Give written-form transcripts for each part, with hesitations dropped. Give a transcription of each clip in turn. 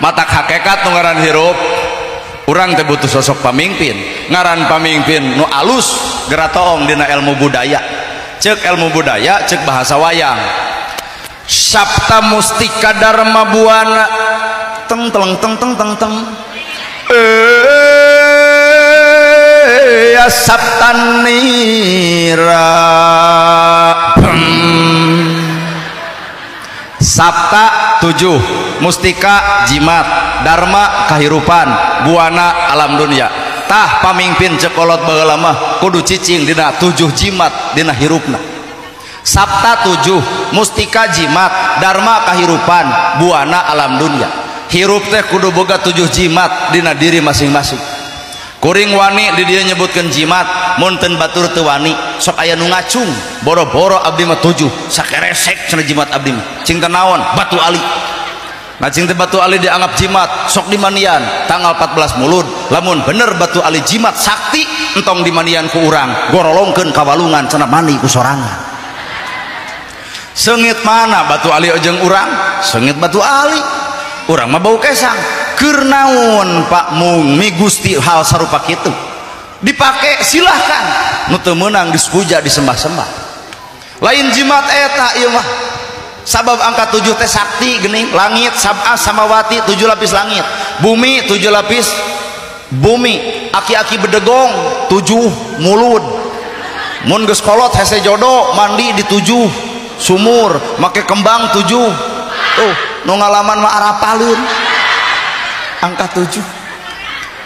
Matak hakikat nu ngaran hirup urang teh butuh sosok pamimpin. Ngaran pamimpin nu alus geura toong dina ilmu budaya. Cek ilmu budaya, cek bahasa wayang. Sapta Mustika Dharma Buana teng teleng teng teng teng teng. Ya Saptanira. Sapta 7, mustika jimat, dharma kahirupan, buana alam dunia. Tah pamimpin cekolot baheula mah kudu cicing dina 7 jimat dina hirupna. Sapta 7, mustika jimat, dharma kahirupan, buana alam dunia. Hirup teh kudu boga 7 jimat dina diri masing-masing. Kuring wani di dieu nyebutkeun jimat, mun teu batur teu wani, sok aya nu ngacung, boro-boro abdi mah 7, sakeresek cenah jimat abdi mah. Cing teh naon? Batu Ali. Nah cing teh batu ali dianggap jimat, sok dimanian tanggal 14 Mulud. Lamun bener batu ali jimat sakti, entong dimanian ku urang, gorolongkeun ka walungan cenah mani ku sorangan. Seungit mana batu ali jeung urang? Seungit batu ali. Urang mah bau kesang. Keur naon Pak Mung mi Gusti hal sarupa kitu dipake silahkan, nu teu meunang dipuja disembah-sembah. Lain jimat eta ieu mah. Sabab angka 7 teh sakti geuning, langit sab'a samawati 7 lapis langit, bumi 7 lapis bumi, aki-aki bedegong 7 mulud. Mun geus kolot hese jodoh mandi di 7 sumur, make kembang 7. Tuh nu ngalaman mah arapaleun. Angka 7.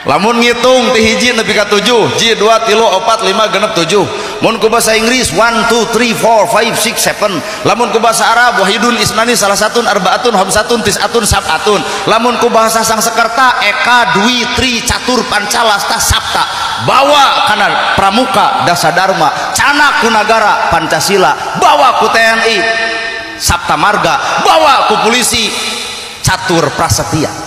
Lamun ngitung ti hiji nepi ka 7, ji 2 3 4 5 6 7. Mun ku bahasa Inggris 1 2 3 4 5 6 7. Lamun ku bahasa Arab wahidun isnani salasatun arbaatun hamsatun tisatun sab'atun. Lamun ku bahasa Sangsekerta eka dwi tri catur pancalasta sapta. Bawa kana pramuka dasadarma, canak ku nagara Pancasila, bawa ku TNI Sapta Marga, bawa ku polisi Catur Prasetya.